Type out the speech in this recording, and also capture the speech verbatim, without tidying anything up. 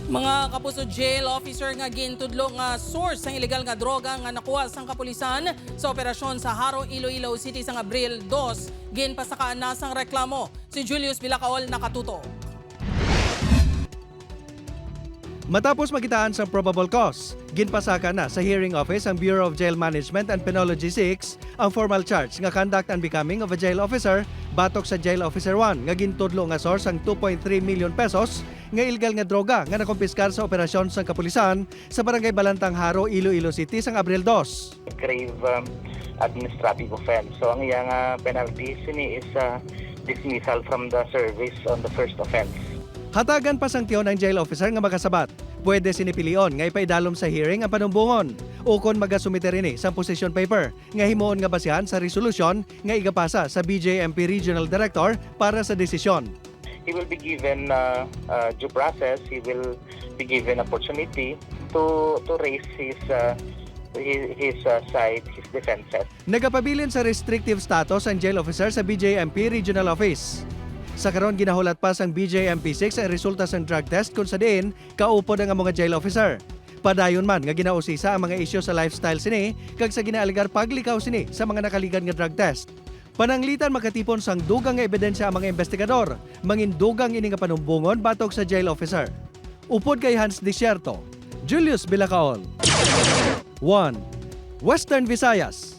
Mga kapuso, jail officer nga gintudlo nga source sang illegal nga droga nga nakuha sang kapulisan sa operasyon sa Jaro, Iloilo City sang Abril dos, ginpasakaan na sang reklamo. Si Julius Bilacaol nakatuto. Matapos makitaan sang probable cause, ginpasaka na sa hearing office ang Bureau of Jail Management and Penology six ang formal charge nga conduct unbecoming of a jail officer batok sa Jail Officer one nga gintudlo nga source sang two point three million pesos nga illegal nga droga nga nakumpiskar sa operasyon sang kapulisan sa Barangay Balantang, Jaro, Iloilo City sang Abril dos. Grave um, administrative offense. So ang iyang uh, penalty sini is uh, dismissal from the service on the first offense. Hatagan pa sang tion ang jail officer nga makasabat. Pwede sini pilion nga ipaidalom sa hearing ang panumbongon ukon magasumiter ini sang position paper nga himuon nga basihan sa resolusyon nga igapasa sa B J M P Regional Director para sa desisyon. He will be given uh, uh, due process. He will be given opportunity to to raise his uh, his, his uh, side, his defenses. Nagapabilin sa restrictive status ang jail officer sa B J M P Regional Office. Sa karon, ginahulat pa sang B J M P six ang resulta sang drug test kung sa diin kaupod ang amo nga jail officer. Padayon man nga ginausisa ang mga isyu sa lifestyle sini kag sa ginaalegar paglikaw sini sa mga nakaligad nga drug test. Pananglitan makatipon sang dugang nga ebidensya ang mga investigador. Mangindugang ini nga panumbongon batok sa jail officer. Upod kay Hans Desierto, Julius Bilacaol. One, Western Visayas.